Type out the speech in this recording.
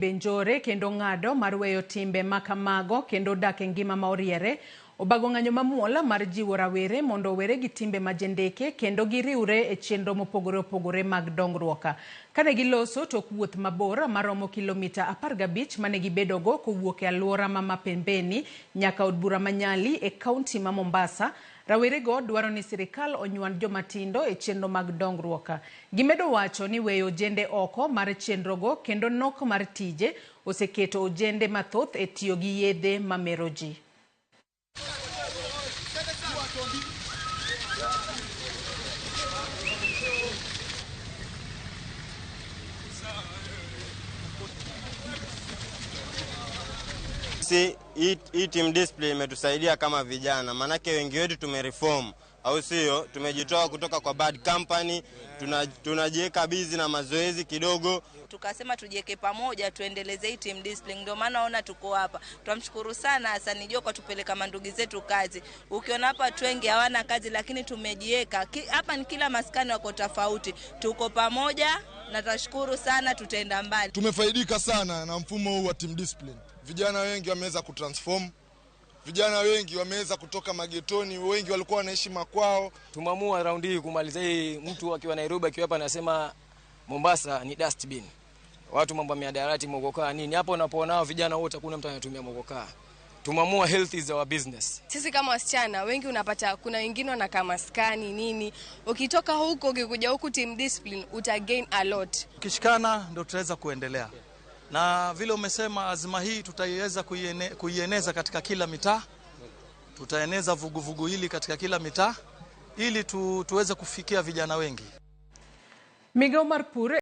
Benjore kendo ng'ado mar weyo timbe ma kamago kendo dak e ngima ma oriere. Obago ng'anyo mamuol mar jiwo rawere mondo owere gi timbe ma jendeke kendo giriwre e chenro mopogore opogore mag dongruok. Kane giloso tok wuoth mabor maromo kilomita 15 mane gibedogo kowuok e alwora ma Mapembeni nyaka od bura ma Nyali e kaunti ma Mombasa, rawerego dwaro ni sirikal onywand jomatindo e chenro mag dongruok. Gimedo wacho ni weyo ojende oko mar chenrogo kendo nok mar tije oseketo ojende mathoth e tiyo gi yedhe mamero ji. Si hii team discipline imetusaidia kama vijana, maanake wengi wetu tumereform, au sio? Tumejitoa kutoka kwa bad company, tunajiweka busy na mazoezi kidogo. Tukasema tujiweke pamoja tuendeleze hii team discipline, ndio maana naona tuko hapa. Tunamshukuru sana Hassan Joho kwa tupeleka mandugu zetu kazi. Ukiona hapa watu wengi hawana kazi, lakini tumejiweka hapa, ni kila maskani wako tofauti, tuko pamoja na tunashukuru sana, tutaenda mbali. Tumefaidika sana na mfumo huu wa team discipline. Vijana wengi wameweza kutransform, vijana wengi wameweza kutoka magetoni, wengi walikuwa wanaishi makwao. Tumeamua raundi hii kumaliza hii, mtu akiwa Nairobi akiwa hapa anasema Mombasa ni dustbin. Watu mambo ya mihadarati, mogokaa nini. Hapo unapoona vijana wote hakuna mtu anatumia mogokaa. Tumeamua health is our business. Sisi kama wasichana wengi unapata kuna wengine wanakaa maskani nini. Ukitoka huko ukikuja huku team discipline uta gain a lot. Ukishikana ndio tutaweza kuendelea. Na vile umesema azma hii tutaiweza kuieneza katika kila mitaa. Tutaeneza vuguvugu hili katika kila mitaa ili tuweze kufikia vijana wengi. Migao mar pur.